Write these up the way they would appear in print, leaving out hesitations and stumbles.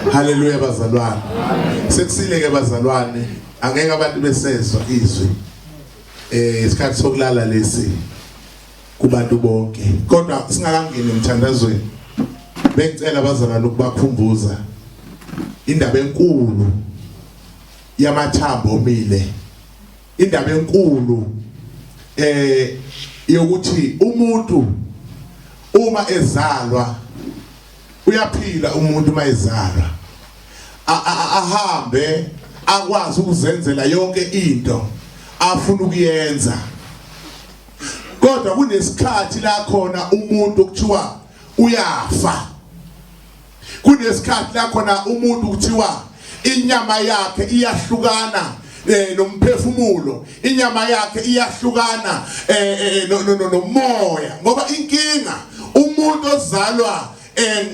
Haleluya bazalwane. Sekusile ke bazalwane, angeke abantu besezwa izwi. Eh isikhathi sokulala lesi kubantu bonke. Kodwa singakangeni emthandazweni. Bengicela abazalwane ukubakhumbuza indaba enkulu yamathambo omile. Indaba enkulu eh yokuthi umuntu uma ezalwa uyaphila umuntu uma ezalwa ahambe akwazi ukuzenzela yonke into afuna ukuyenza kodwa kunesikhathi la khona umuntu kuthiwa uyafa kunesikhathi la khona umuntu kuthiwa inyama yakhe iyahlukana eh nomphefumulo inyama yakhe iyahlukana eh, eh, eh nomoya ngoba inkinga umuntu ozalwa eh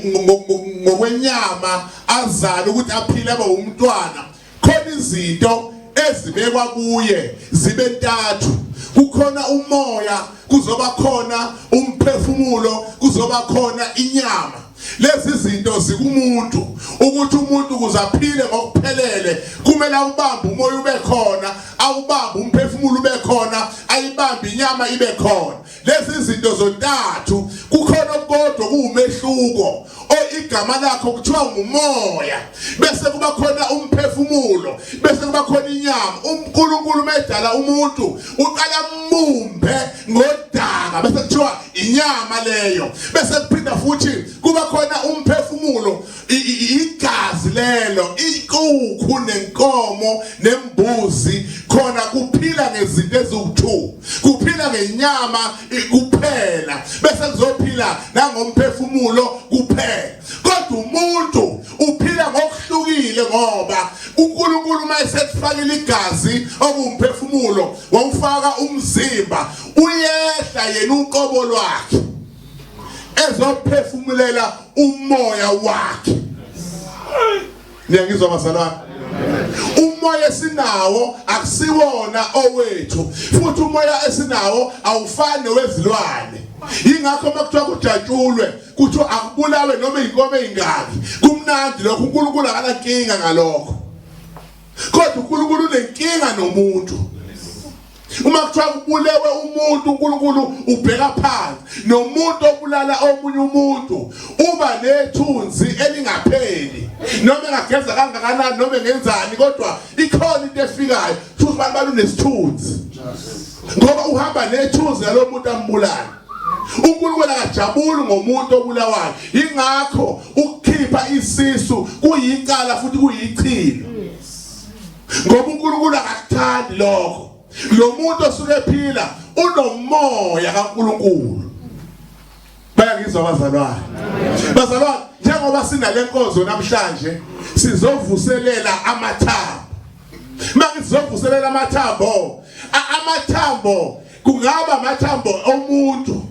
ngokwenyama azale ukuthi aphile abe umntwana khona izinto ezibekwa kuye zibe ntathu kukhona umoya kuzoba khona umphefumulo kuzoba khona inyama lezi zinto zikumuntu ukuthi umuntu ukuze aphile ngokuphelele kumele awubambe umoya ube khona awubambe umphefumulo ube khona ayibambe inyama ibe khona lezi zinto zontathu kukhona okukodwa kuwumehluko o igama lakho kuthiwa ngumoya bese kuba khona umphefumulo bese kuba khona inyama uNkulunkulu medala umuntu uqala mumbe ngodaka bese kuthiwa inyama leyo bese kuphinda futhi kuba khona umphefumulo igazi lelo inkukhu nenkomo nembuzi khona kuphila ngezinto eziwu2 kuphila ngenyama kuphela bese kuzophila nangomphefumulo kuphela kodwa umuntu uphila ngokuhlukile ngoba uNkulunkulu uma esekufakile igazi okuwumphefumulo wawufaka umzimba uyehla yena uqobo lwakhe ezophefumulela umoya wakhe niyangizwa bazalwane umoya esinawo akusiwona owethu futhi umoya esinawo awufani nowezilwane yingakho uma kuthiwa kujatshulwe kuthiwa akubulawe noma inkomo eyingaki kumnandi lokho uNkulunkulu akanankinga ngalokho kodwa uNkulunkulu unenkinga nomuntu uma kuthiwa kubulewe umuntu uNkulunkulu ubheka phansi nomuntu obulala omunye umuntu uba nethunzi elingapheli noma engageza kangakanani noma engenzani kodwa ikhona into efikayo futhi abantu balunesithunzi ngoba uhamba nethunzi lalo muntu ambulala uNkulunkulu akajabuli ngomuntu obulawayo ingakho ukukhipha isisu kuyicala futhi kuyichilo ngoba uNkulunkulu akakuthandi lokho lo muntu osuke ephila unomoya kaNkulunkulu bayangizwa abazalwane bazalwane njengoba sinale nkonzo namhlanje sizovuselela amathambo mangizovuselela amathambo amathambo kungaba amathambo omuntu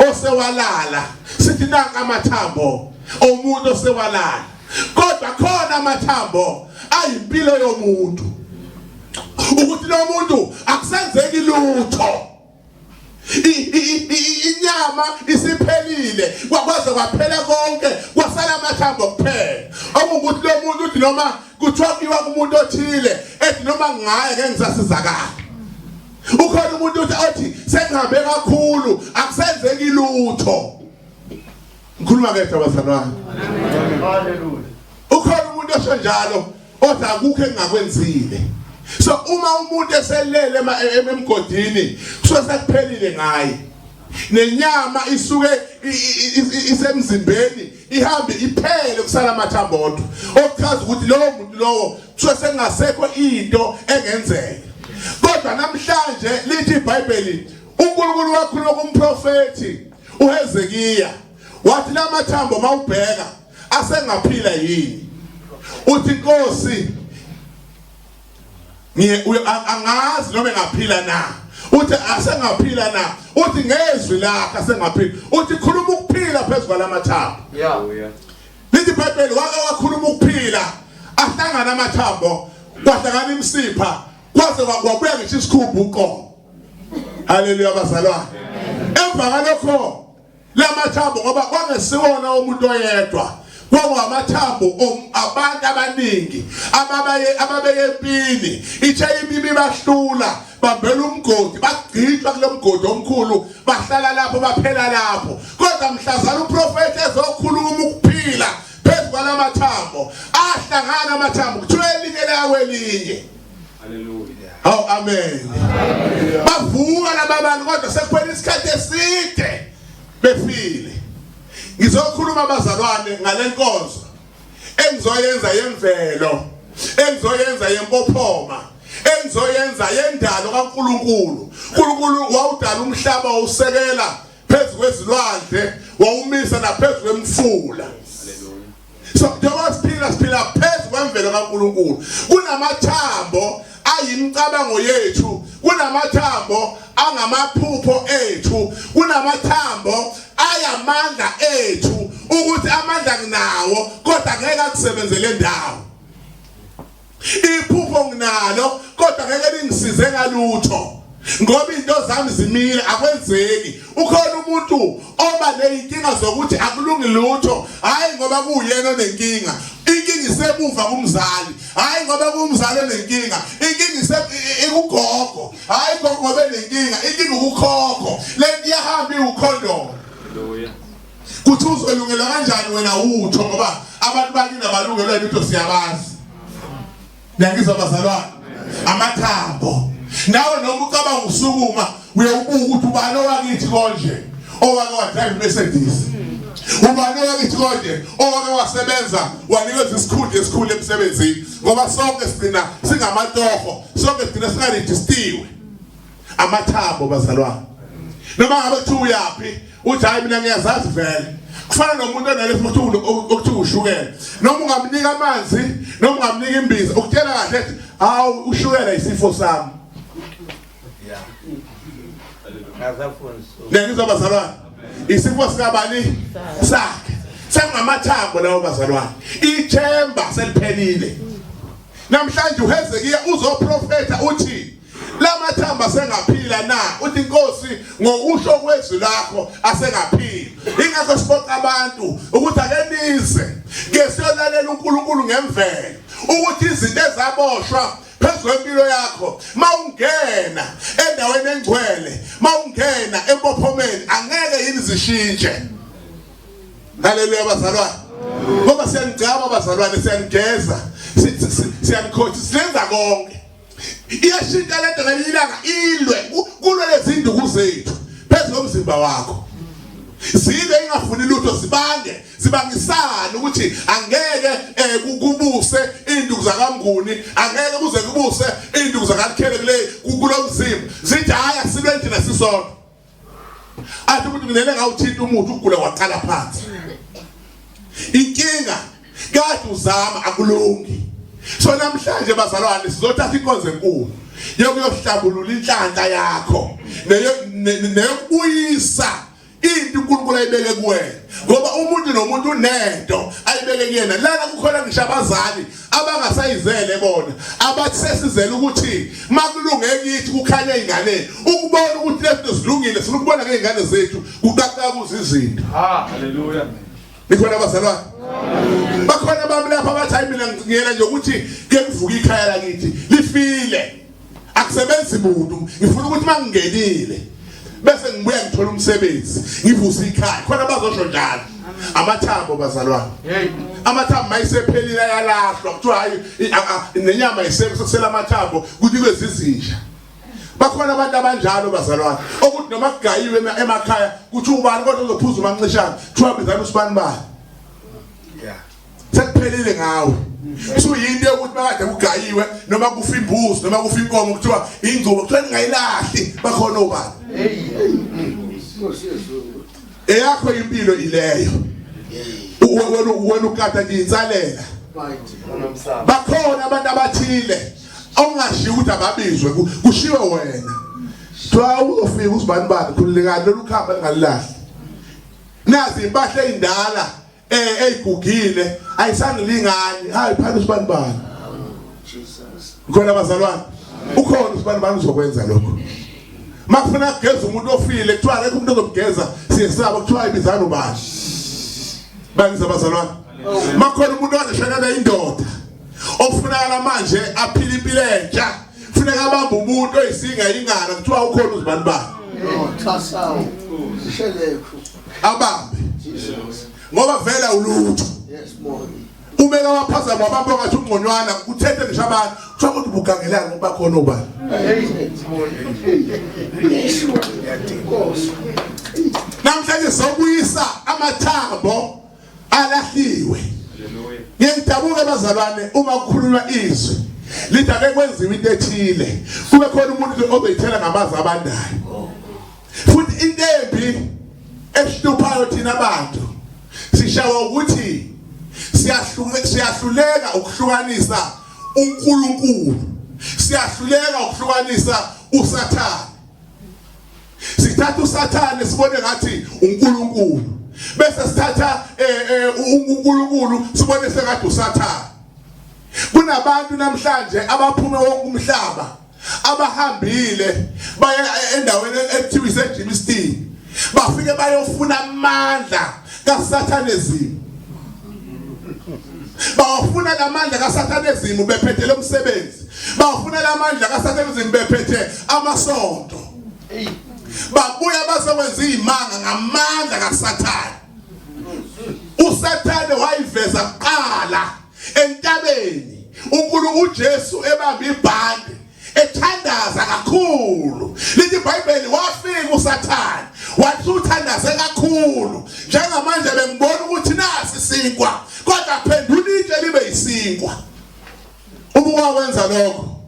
osewalala sithi nanka amathambo omuntu osewalala kodwa khona amathambo ayimpilo yomuntu ukuthi lo muntu akusenzeki lutho inyama isiphelile kwakwaze kwaphela konke kwasala amathambo kuphela okungukuthi lo muntu uthi noma kuthiwa kuyiwa kumuntu othile ethi noma ngaye ngeke ngisasizakala ukhona umuntu uthi othi sengihambe kakhulu akusenzeki lutho ngikhuluma ngedwa bazalwane haleluya ukhona umuntu osho njalo othi akukho engingakwenzile so uma umuntu eselele emgodini kusuke sekuphelile ngaye nenyama isuke isemzimbeni ihambe iphele kusala amathambo odwa okuchaza ukuthi lowo muntu lowo kusuke sengasekho into engenzeka kodwa namhlanje lithi iBhayibheli uNkulunkulu wakhuluma kumprofethi uHezekiya wathi lamathambo mawubheka asengaphila yini uthi inkosi ngiye angazi noma engaphila na uthi asengaphila na uthi ngezwi lakhe asengaphila uthi khuluma ukuphila phezu kwalamathambo yeah lithi iBhayibheli wake wakhuluma ukuphila ahlangana amathambo kwahlangana imisipha kwaze kwabuya ngisho isikhumba uqobo haleluya bazalwane emva kalokho lamathambo ngoba kwangesiwona umuntu oyedwa Kwakungamathambo abantu abaningi ababaye ababeye empini. Ithe impi bahlula bambela umgodi bagqitshwa kulo mgodi omkhulu bahlala lapho baphela lapho. Kodwa mhlazana uprofeti ezokhuluma ukuphila phezu kwalamathambo ahlangana amathambo kuthiwa elinye lakwelinye. Hallelujah. Hawu amen. Bavuka laba bantu kodwa sekuphela isikhathi eside befile. Ngizokhuluma bazalwane ngalenkonzo engizoyenza yemvelo, engizoyenza yempophoma, engizoyenza yendalo kaNkuluNkulu. uNkulunkulu wawudala umhlaba wawusekela phezu kwezilwandle, wawumisa naphezu kwemfula. So njengoba siphila siphila phezu kwemvelo kaNkuluNkulu. Kunamathambo ayimicabango yethu, kunamathambo angamaphupho ethu, kunamathambo ayamandla ethu ukuthi amandla nginawo kodwa ngeke akusebenzele ndawo. Iphupho nginalo kodwa ngeke lingisize ngalutho. Ngoba into zami zimile akwenzeki. Ukhona umuntu oba nezinkinga zokuthi akulungi lutho, hayi ngoba kuyena onenkinga. Inkinga isemuva kumzali, hayi ngoba kumzali onenkinga. Inkinga ise ikugogo, hayi gogo ngoba enenkinga, inkinga ukukhokho. Lento iyahamba iwukhondolo. Hallelujah. Kuthi uzolungelwa kanjani wena utho ngoba abantu bakini abalungelwa lutho siyabazi. Niyangizwa bazalwane? Amathambo. Nawe noma ucabanga usukuma uyawubuka ukuthi ubani owakithi konje owake wadrive Mercedes. Ubani owakithi konje owake wasebenza wanikezwa isikhundla esikhulu emsebenzini ngoba sonke sigcina singamatoho, sonke sigcina singarejistiwe. Amathambo bazalwane. Noma ngabe kuthiwa uyaphi uthi hayi mina ngiyazazi vele. Kufana nomuntu onalesi okuthiwa ushukela. Noma ungamnika amanzi, noma ungamnika imbiza, ukutshela kahle ethi hawu ushukela isifo sami. Yeah. Ngazafundisa. Niyangizwa bazalwane? Isifo sikabani? Sakhe. Sengamathambo lawo bazalwane. Ithemba seliphelile. Namhlanje uHezekiya uzoprofetha uthi lamathambo asengaphila na? Uthi inkosi ngokusho kwezwi lakho asengaphila. Ingakho siphoqa abantu ukuthi ake nize ke siyolalela uNkulunkulu ngemvelo ukuthi izinto ezaboshwa phezu kwempilo yakho mawungena endaweni engcwele mawungena empophomeni angeke yini zishintshe. Haleluya bazalwane. Ngoba siyanigcaba bazalwane, siyanigeza, siyanikhothi, silenza konke. Iyashintsha lento ngelinye ilanga ilwe kulwe lezinduku zethu phezu komzimba wakho. Zibe ingafuni lutho zibange zibangisana ukuthi angeke eh, kubuse induku zakaMnguni angeke kuze kubuse induku zakaLukhele kule kulomzimba zithi hayi asilwe thina sisodwa. Athi umuntu mina ngawuthinta umuthi ukugula kwaqala phansi. Inkinga kade uzama akulungi. So namhlanje bazalwane sizothatha inkonzo enkulu yokuyohlambulula inhlanhla yakho neyokubuyisa into uNkulunkulu ayibeke kuwena ngoba umuntu nomuntu unento ayibeke kuyena lana kukhona ngisho abazali abangasayizele bona abathi sesizele ukuthi makulunge kithi kukhanye ezinganeni ukubona ukuthi lezi zilungile sifuna ukubona ngezingane zethu kuqaqeka kuze izinto. Ah, haleluya. Nikhona abazalwane? Bakhona bami lapha abathi hayi mina ngiyela nje ukuthi ke kuvuka ikhaya lakithi lifile. Akusebenzi muntu. Ngifuna ukuthi mangingenile bese ngibuya ngithola umsebenzi ngivuse ikhaya. Khona bazosho njalo. Amathambo bazalwane. Hey. Amathambo mayisephelile ayalahlwa kuthiwa hayi nenyama isekho sekusela amathambo kunikwe izinja. Bakhona abantu abanjalo bazalwane okuthi noma kugayiwe emakhaya kuthi ubani kodwa uzophuza umancishana kuthiwa bizana usibani bani. Yeah. Sekuphelile ngawe. Usuyinto yokuthi makade kugayiwe noma kufa imbuzi noma kufa inkomo kuthiwa ingcubo kuthiwa ningayilahli bakhona obani. Hey. Eyakho impilo ileyo. Wena wena ukata nje insalela. Bakhona abantu abathile ongashiwo ukuthi ababizwe kushiwe wena. Kuthiwa uzofika usibani bani khululekani lolu khamba lingalilahli. Nazi impahla ezindala eh eyigugile ayisangilingani hayi phana usibani bani. Jesus. Ukhona bazalwane? Ukhona usibani bani uzokwenza lokho. Makufuna kugeza umuntu ofile kuthiwa akekho umuntu ozomgeza siyesaba kuthiwa ibizana ubani. Bangizwa bazalwane? Makhona umuntu ozeshonelwa indoda okufunakala manje aphile impilo entsha, kufuneka abambe umuntu oyisinga ingane kuthiwa ukhona uzibani bani. Oh, Shelekhu. Abambe. Jesus. Ngoba vela ulutho. Yes, boy. Ubeka waphazama wabamba ngathi ungconywana uthethe ngisho abantu kuthiwa kodwa ubugangelani ngoba khona ubani. Namhlanje sobuyisa amathambo alahliwe. Ngiyakudabuka bazalwane uma kukhulunywa izwi lithi ake kwenziwe into ethile kube khona umuntu ozoyithela ngamazi abandayo. Futhi into embi esihluphayo thina abantu sishawa ukuthi siyahluleka ukuhlukanisa uNkulunkulu, siyahluleka ukuhlukanisa uSathane. Sithatha uSathane sibone ngathi uNkulunkulu, bese sithatha uNkulunkulu sibone sengathi uSathane. Kunabantu namhlanje abaphume wonke umhlaba abahambile baye endaweni ekuthiwa iseJimiston, bafike bayofuna amandla kaSathanism. Bawafuna lamandla kaSathanism bephethe lomsebenzi, bawafuna lamandla kaSathanism bephethe amasonto. Babuya bazokwenza izimanga ngamandla kaSathane. uSathane wayiveza kuqala entabeni uNkulunkulu uJesu ebamba ibhande ethandaza kakhulu. Lithi iBhayibheli wafika uSathane wathi uthandaze kakhulu, njengamanje bengibona ukuthi nasi isinkwa, kodwa phendula itshe libe isinkwa. Uma wakwenza lokho,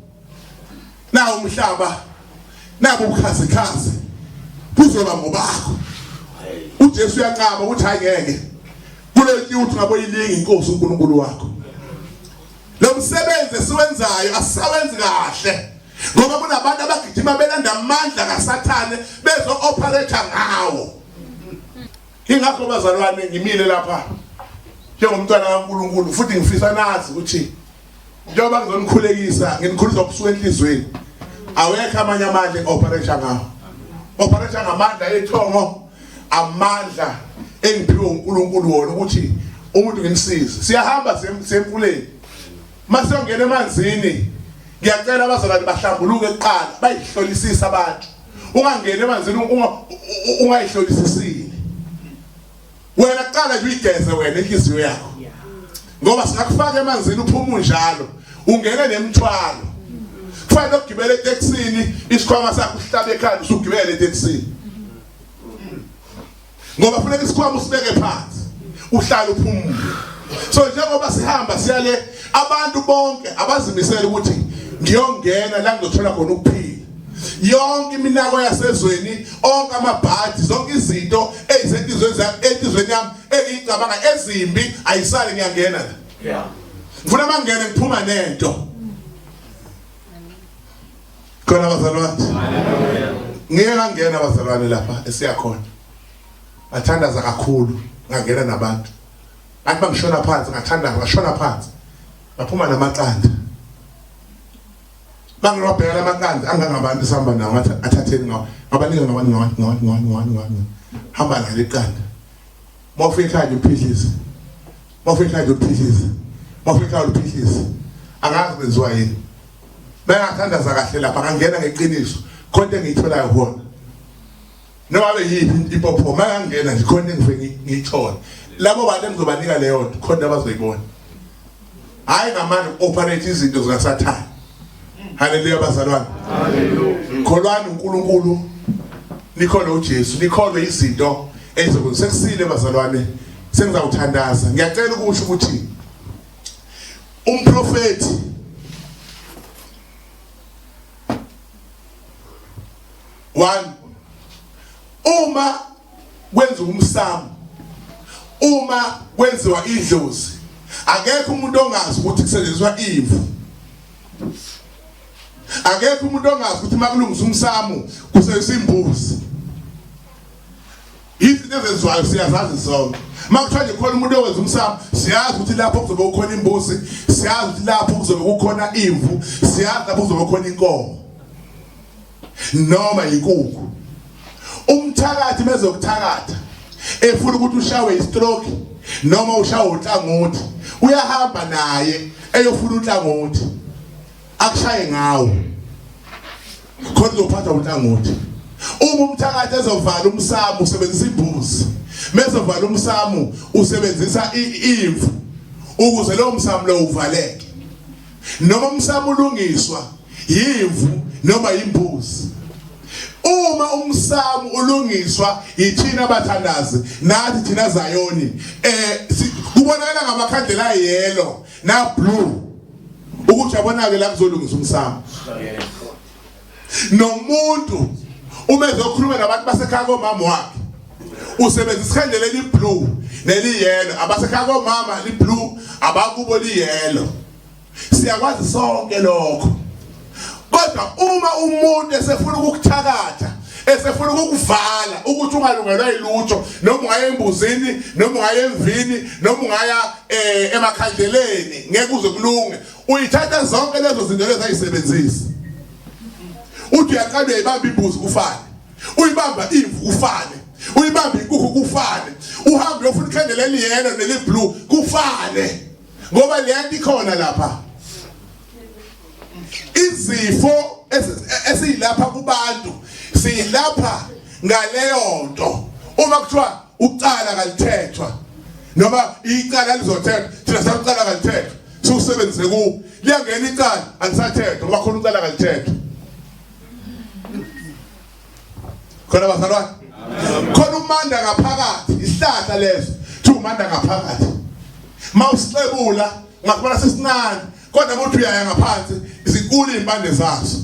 nawo umhlaba nabu ubukhazikhazi kuzoba ngobakho. uJesu uyanqaba ukuthi hayi ngeke kulotshiwe ukuthi ngaboyilinga inkosi uNkulunkulu wakho. Lo msebenzi esiwenzayo asisawenzi kahle ngoba kunabantu abagijima belanda amandla kaSathane bezo operate ngawo. Ingakho bazalwane ngimile lapha njengomntwana kaNkulunkulu futhi ngifisa nazi ukuthi njengoba ngizonikhulekisa nginikhulisa kusuka enhlizweni, awekho amanye amandla engi-operate ngawo. Operate ngamandla ethongo, amandla engiphiwe uNkulunkulu wona ukuthi umuntu ngimsize. Siyahamba semfuleni, mase ungena emanzini, ngiyacela abazalwane bahlambuluke kuqala, bayihlolisise abantu. Ungangeni emanzini ungayihlolisisile wena, kuqala nje uyigeze wena inhliziyo yakho, ngoba singakufaka emanzini uphuma unjalo ungene nemthwalo. Kufanele ukugibela etekisini isikhwama sakho usihlabe ekhanda usugibela etekisini, ngoba funeka isikhwama usibeke phansi uhlale uphumule. So njengoba sihamba siyale, abantu bonke abazimisele ukuthi ngiyongena la ngizothola khona ukuphila. Yonke iminako yasezweni, onke amabhadi, zonke izinto ezisenhlizweni zami, enhlizweni yami engiyicabanga ezimbi ayisale, ngiyangena la. Ngifuna mangene ngiphuma nento. Khona bazalwane. Ngeke ngangena bazalwane lapha esiyakhona. Bathandaza kakhulu, ngangena nabantu. Ngathi bangishona phansi, ngathandaza, ngashona phansi. Ngaphuma namaqanda. Bangibabheka lamaqanda angangabantu sihamba nawo, ngathi athatheni ngawo. Ngabanika ngawa ngawa ngawa ngawa ngawa ngawa. Hamba nalo iqanda. Mawufika ekhaya uphihlize. Mawufika ekhaya uphihlize. Mawufika ekhaya uphihlize. Angazi kwenziwa yini. Bengathandaza kahle lapha ngangena ngeqiniso. Khona engiyitholayo khona. Noma be yiphi impopho makangena nje khona engifike ngiyithole. Labo bantu engizobanika leyo nto khona abazoyibona. Hayi ngamandla uoperate izinto zikaSathane. Haleluya bazalwane. Haleluya. Kholwani uNkulunkulu, nikholwe uJesu, nikholwe izinto ezokwenza. Sekusile bazalwane, sengizawuthandaza. Ngiyacela ukusho ukuthi umprofeti one uma kwenziwa umsamo, uma kwenziwa idlozi, akekho umuntu ongazi ukuthi kusetshenziswa imvu. Akekho umuntu ongazi ukuthi makulungiswa umsamo kusetshenziswa imbuzi. Izinto ezenziwayo siyazazi zonke. Makuthiwa nje khona umuntu owenza umsamo, siyazi ukuthi lapho kuzobe kukhona imbuzi, siyazi ukuthi lapho kuzobe kukhona imvu, siyazi lapho kuzobe kukhona inkomo noma inkukhu. Umthakathi mezokuthakatha efuna ukuthi ushawe istroke, noma ushaya unhlangothi uyahamba naye eyofuna unhlangothi akushaye ngawo khona uzophathwa unhlangothi uma umthakathi ezovala umsamo usebenzisa imbuzi mezovala umsamo usebenzisa imvu ukuze lowo msamo lo uvaleke noma umsamo ulungiswa yimvu noma imbuzi uma umsamo ulungiswa yithina abathandazi nathi thina Zayoni eh kubonakala ngamakhandlela ayelo na blue ukuthi yabona ke la kuzolungisa umsamo nomuntu uma ezokhuluma nabantu basekhaya komama wakhe usebenzisa ikhandlela eliblue neliyelo abasekhaya komama liblue abakubo liyelo siyakwazi sonke lokho kodwa uma umuntu esefuna ukukuthakatha esefuna ukukuvala ukuthi ungalungelwa yilutho noma ungaya embuzini noma ungaya emvini noma ungaya eh, emakhandleleni ngeke uze kulunge uyithatha zonke lezo zinto lezo ayisebenzisa uthi uyaqala uyayibamba imbuzi kufane uyibamba imvu kufane uyibamba inkukhu kufane uhambe uyofuna ikhandlela eliyelo neliblue kufane ngoba le nto ikhona lapha izifo esiyilapha kubantu siyilapha ngaleyo nto uma kuthiwa ucala kalithethwa noma icala lizothethwa thina sakucala kalithethwa siwusebenzise ku liyangena icala alisathethwa ngoba khona ucala kalithethwa khona bazalwane khona umanda ngaphakathi isihlahla leso thi umanda ngaphakathi mawusixebula ngakubona sesincane kodwa ukuthi uyaya ngaphansi zinkulu impande zaso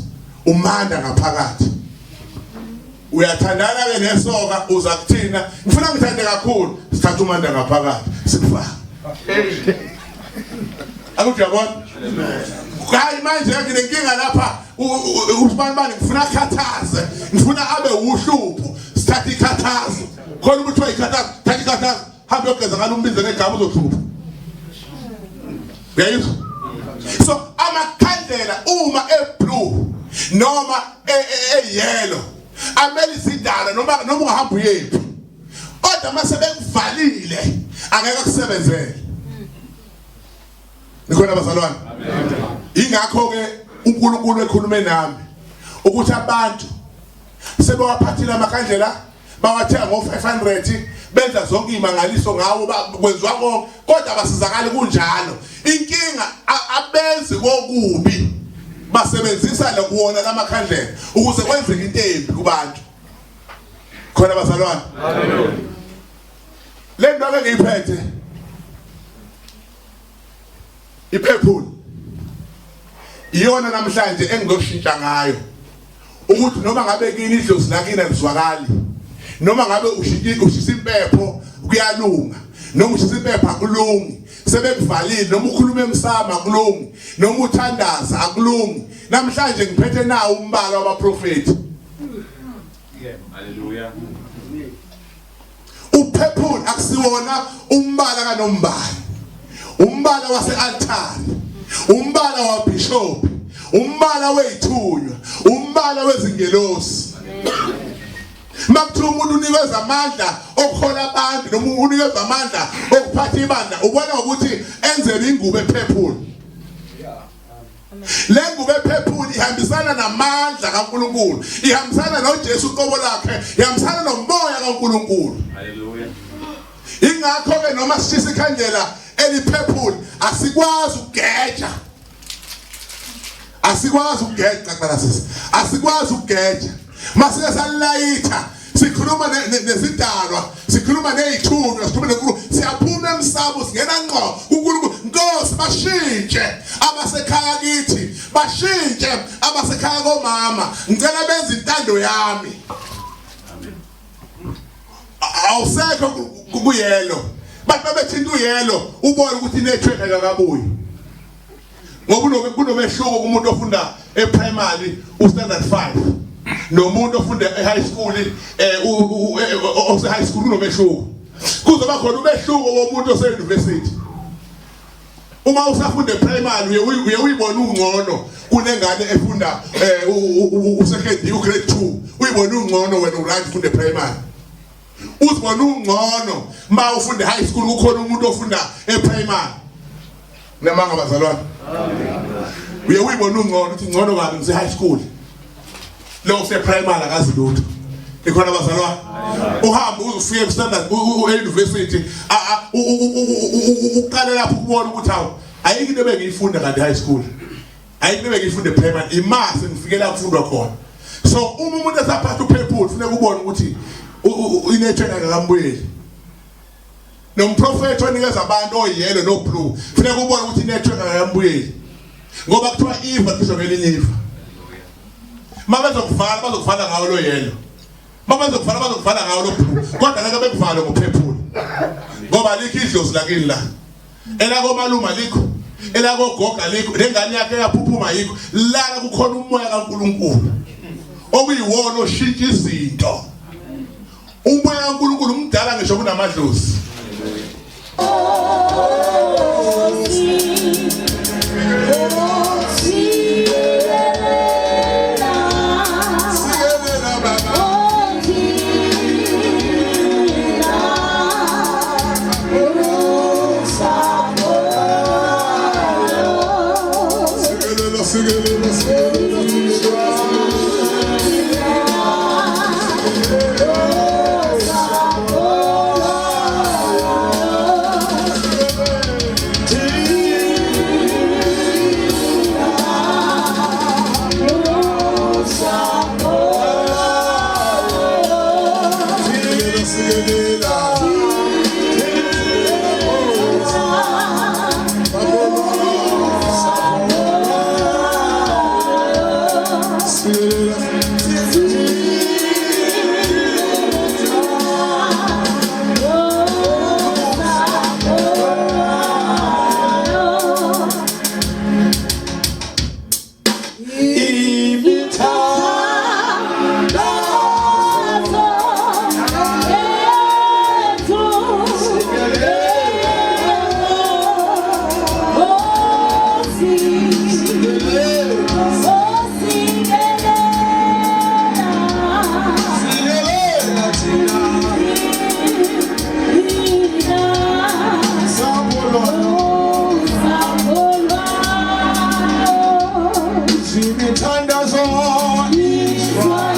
umanda ngaphakathi uyathandana ke nesoka uza kuthina ngifuna ngithande kakhulu sithatha umanda ngaphakathi sikufaka akuthi uyabona hayi manje nginenkinga lapha usibanibani ngifuna akhathaze ngifuna abe uhlupho sithatha ikhathazo khona ukuthi uyikhathaza thatha ikhathazo hambe yogeza ngalo umbize ngegama uzohlupha uyayizwa so amakhandlela uma eblue noma eyellow amele izidala noma noma ungahamba uyephi kodwa mase bekuvalile angeke akusebenzele nikhona bazalwane ingakho ke uNkulunkulu ekhulume nami ukuthi abantu sebewaphathile amakhandlela bawathenga ngo-500 benza zonke iy'mangaliso ngawo kwenziwa konke kodwa abasizakali kunjalo inkinga abenzi kokubi basebenzisa lokuwona lamakhandlela ukuze kwenzeke into embi kubantu khona bazalwane le nto ake ngiyiphethe iphephula iyona namhlanje engizoshintsha ngayo ukuthi noma ngabe kini idlozi lakini alizwakali noma ngabe ushintsha ushisa impepho kuyalunga noma ushisa impepho akulungi sebekuvalile noma ukhuluma emsamo akulungi noma uthandaza akulungi namhlanje ngiphethe nawo umbala wabaprofeti Hallelujah. Uphephula akusiwona umbala kanombala. Umbala wase-altare, umbala wabishop, umbala wezithunywa, umbala wezingelosi. Makuthiwa umuntu unikeza amandla okuhola abantu noma unikeza amandla okuphatha ibandla ubona ngokuthi enzele ingubo ephephula. Le ngubo ephephula ihambisana namandla kaNkuluNkulu, ihambisana noJesu uqobo lakhe, ihambisana nomoya kaNkuluNkulu. Haleluya. Ingakho ke noma sishisa ikhandlela eliphephula asikwazi ukugeja. Asikwazi ukugeja qala sisi. Asikwazi ukugeja. Masike salilayitha sikhuluma nezidalwa sikhuluma nezithunywa sikhuluma nenkulu siyaphuma emsamo singena ngqo kuNkulunkulu Nkosi bashintshe abasekhaya kithi bashintshe abasekhaya komama ngicela benze intando yami awusekho kuyelo bathi babethinta uyelo ubone ukuthi inetwork akakabuyi ngoba kunomehluko kumuntu ofunda eprimary ustandard 5 nomuntu ofunda ehigh school eh ose high school kunomehluko kuzoba khona umehluko womuntu ose university uma usafunda eprimary uye uyibona ungcono kunengane efunda eh usecondary ugrade 2 uyibona ungcono wena uright ufunda eprimary. Uzibona ungcono ma ufunda high school kukhona umuntu ofunda eprimary. Namanga bazalwane. Uye uyibona ungcono uthi ngcono kabi ngise high school. Lo use primary akazi lutho. Ikhona bazalwane. Uhamba uze ufike ku standard e-university uqale lapho ukubona ukuthi hawu ayikho into ebengiyifunda kanti high school. Ayikho into ebengiyifunda eprimary imase ngifike la kufundwa khona. So uma umuntu esaphatha uphephuthi funeka ubone ukuthi inethe ngakambuyeli. Nomprofethi onikeza abantu oyelo no blue funeka ubone ukuthi inetwork akayambuyeli. Ngoba kuthiwa iva kusho ngelinye iva. Mabezokuvala bazokuvala ngawo lo yelo. Mabezokuvala bazokuvala ngawo lo blue. Kodwa ngeke bekuvale ngophephula. Ngoba likho idlozi lakini la. Elakomalume alikho. Elakogogo alikho. Lengane yakhe yaphuphuma yikho. Lana kukhona umoya kaNkuluNkulu. Okuyiwona oshintsha izinto. Umoya kaNkulunkulu umdala ngisho kunamadlozi. Sikelela baba. Sikelela, sikelela, sikelela, sikelela. Sikelela, sikelela. Sikelela. Sikelela thina. Simithandazo thina.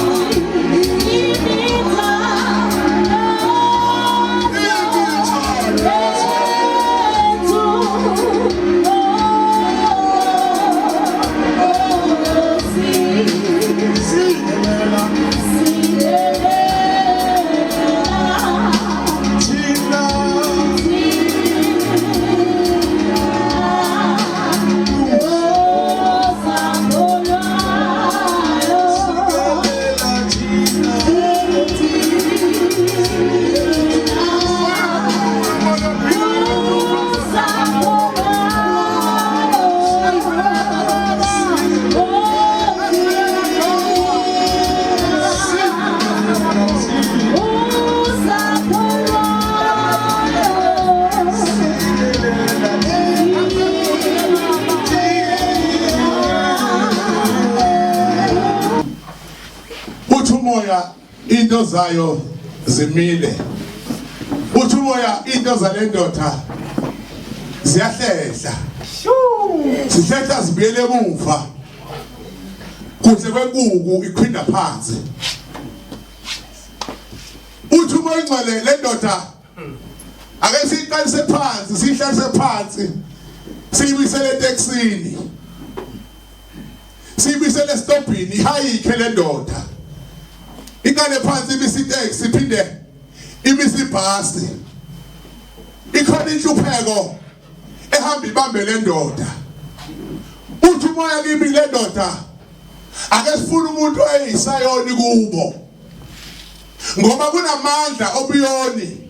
Sikelela thina. Uthi umoya into zayo zimile. Uthi umoya into zalendoda ziyahlehla. Zihlehla zibuyele emuva. Kuhle kwenkuku ikhwinda phansi. Uthi umoya ingcwele lendoda ake siyiqalise phansi siyihlalise phansi siyibuyisele etekisini. Siyibuyisele esitobhini ihayikhe le ndoda. Iqale phansi imise itaxi iphinde imise ibhasi. Ikhona inhlupheko ehamba ibambe le ndoda. Uthi umoya kimi le ndoda ake sifune umuntu oyisayoni kubo. Ngoba kunamandla obuyoni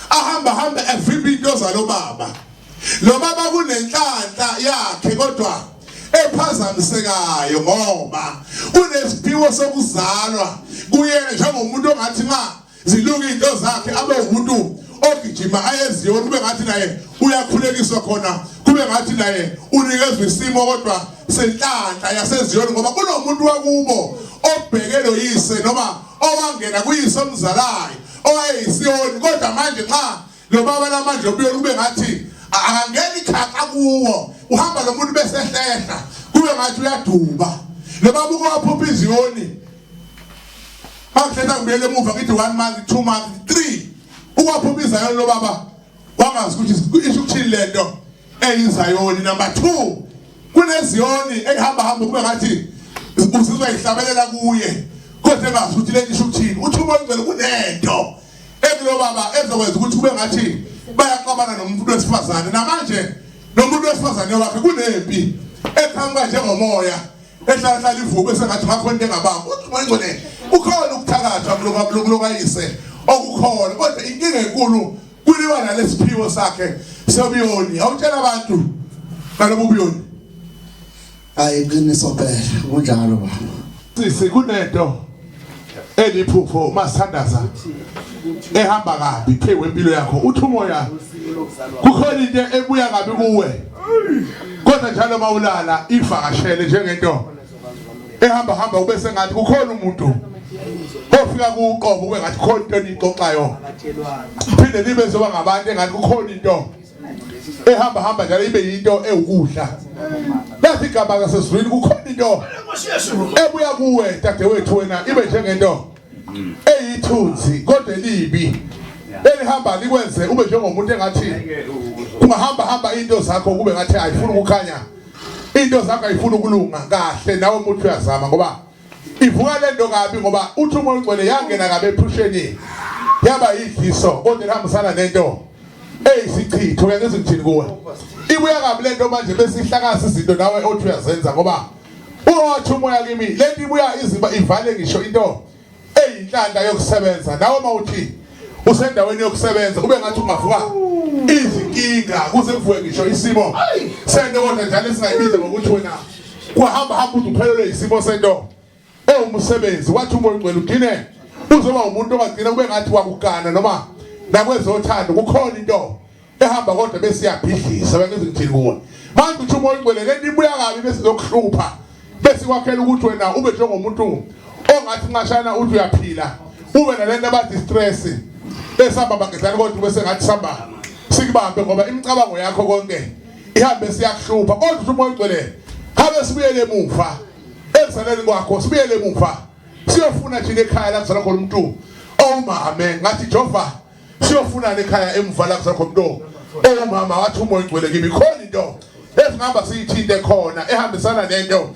ahamba hamba evimba into zalo baba. Lo baba kunenhlanhla yakhe kodwa ephazamisekayo ngoba unesiphiwo sokuzalwa kuyena njengomuntu ongathi nxa zilunga into zakhe abe umuntu ogijima ayeziyona kube ngathi naye uyakhulekiswa khona kube ngathi naye unikezwa isimo kodwa senhlanhla yaseziyoni ngoba kunomuntu wakubo obheke lo yise noma owangena kuyise omzalayo. owayeyisiyoni kodwa manje nxa lo baba lamandla obuyela kube ngathi akangeni ikhakha kuwo uhamba lo muntu bese ehlehla kube ngathi uyaduba lo baba uke waphupha iziyoni Mangihlehla ngibuyele emuva ngithi 1 month 2 month 3 ukwaphupha izayoni lo baba wangazi ukuthi isho ukuthini lento eyizayoni number 2 kuneziyoni ehamba hamba kube ngathi uzizwa ihlabelela kuye kodwa engazi ukuthi lento isho ukuthini uthi umoya ongcwele kunento ekulo baba ezokwenza ukuthi kube ngathi bayaxabana nomuntu wesifazane namanje nomuntu wesifazane wakhe kunempi eqhamuka njengomoya ehlala ivuke sengathi ngakho into engabamba uthi umoya ongcwele ukhona ukuthakathwa kulokayise okukhona kodwa inkinga enkulu kuliwa nalesiphiwo sakhe sobuyoni awutshela abantu ngalobu buyoni Hayi iqiniso phela kunjalo baba. Sisi kunento eliphupho masithandaza ehamba kabi phe wempilo yakho uthi umoya kukhona into ebuya kabi kuwe kodwa njalo mawulala ivakashele njengento ehamba hamba kube sengathi kukhona umuntu ofika kuqobo kube ngathi khona into enixoxayo phinde libe zoba ngabantu engathi kukhona into ehamba hamba njalo ibe yinto ewukudla lathi igama lasezulwini kukhona into ebuya kuwe dadewethu wena ibe njengento eyithunzi kodwa elibi elihamba likwenze ube njengomuntu engathi ungahamba hamba into zakho kube ngathi ayifuni ukukhanya into zakho ayifuni ukulunga kahle nawe umuntu uyazama ngoba ivuka lento kabi ngoba uthi umoya ongcwele yangena kabi ephusheni yaba yidliso kodwa ihambisana nento eyisichitho uyangizwa ngithini kuwe ibuya kabi lento manje bese ihlakasa izinto nawe othi uyazenza ngoba uwathi umoya kimi lento ibuya iziba ivale ngisho into eyinhlanhla yokusebenza nawe mawuthi usendaweni yokusebenza kube ngathi ungavuka izinkinga kuze kuvuke ngisho isimo sento kodwa njalo esingayibiza ngokuthi wena kwahamba hamba uze uphelelwe isimo sento ewumsebenzi wathi umoya ongcwele ugcine uzoba umuntu ongagcina kube ngathi wakugana noma nakwezothando kukhona into ehamba kodwa bese iyabhidlisa bengizwe ngithini kuwe manje uthi umoya ongcwele lento ibuya kabi bese izokuhlupha bese kwakhela ukuthi wena ube njengomuntu ongathi nxashana uthi uyaphila ube nalento abathi stress esihamba bagedlana kodwa bese ngathi sihamba sikubambe ngoba imicabango yakho konke ihambe siyakuhlupha kodwa uthi umoya ongcwele habe sibuyele emuva ekuzaleni kwakho sibuyele emuva siyofuna thina ekhaya la kuzalwa khona umuntu owumame ngathi Jehova siyofunana ekhaya emuva la kuzalwa khona umuntu owumama wathi umoya ongcwele kimi khona into esingihamba siyithinte khona ehambisana nento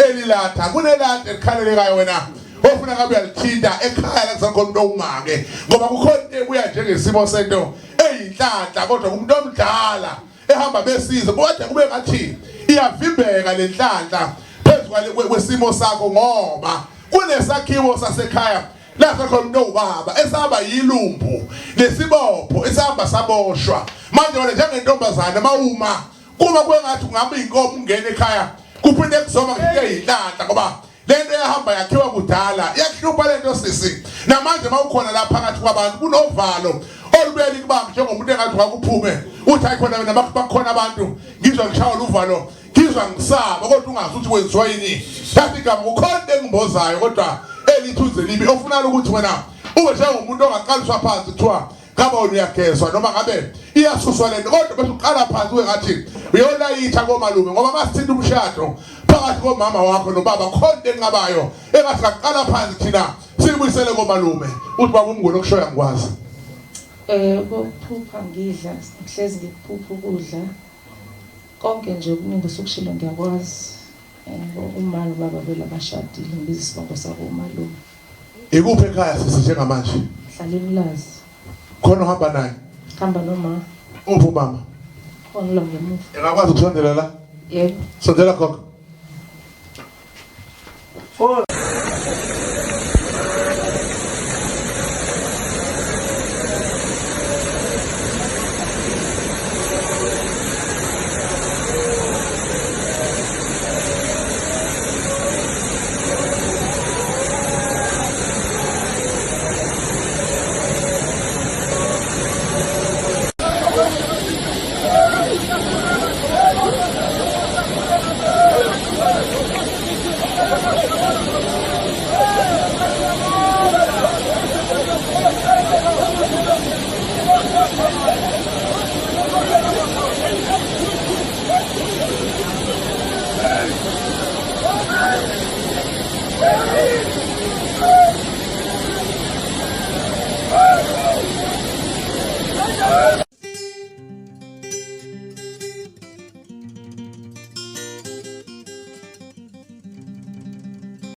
elilatha kunelatha elikhalelekayo wena ofuna ngabe uyalithinta ekhaya la kuzalwa khona umuntu owumake ngoba kukhona into ebuya njengesimo sento eyinhlanhla kodwa kumuntu omdala ehamba besiza kodwa kube ngathi iyavimbeka lenhlanhla phezu kwesimo sakho ngoba kunesakhiwo sasekhaya lapho khona umuntu owubaba esaba yilumbu lesibopho esihamba saboshwa manje wena njengentombazane mawuma kuma kwengathi ungaba inkomo ungena ekhaya kuphinde kuzoma ngifike yinhlanhla ngoba lento eyahamba yakhiwa kudala iyakuhlupha lento sisi namanje mawukhona la phakathi kwabantu kunovalo olubuye likubambe njengomuntu engathi wakuphume uthi hayi khona wena bakhona abantu ngizwa ngishawa luvalo ngizwa ngisaba kodwa ungazi ukuthi kwenziwa yini thatha igama kukhona into engimbozayo kodwa elithunzi elibi ofunala ukuthi wena ube njengomuntu ongaqaliswa phansi kuthiwa ngabe wena uyagezwa noma ngabe iyasuswa lento kodwa bese uqala phansi uke ngathi uyolayitha komalume ngoba masithinta umshado phakathi komama wakho nobaba khona into enqabayo engathi ngaqala phansi thina siyibuyisele komalume uthi baba umnguni okushoya ngikwazi Eh kokuphupha ngidla ngihlezi ngikuphupha ukudla konke nje okuningi osukushilo ngiyakwazi eh uma ubaba vele abashadile ngibiza isibongo sako umalume Ikuphi ekhaya sisi njengamanje? Hlala eMlazi. Khona uhamba naye? Hamba noma. Uphi umama? Khona la ngemuva. Engakwazi ukusondela la? Yebo. Sondela gogo.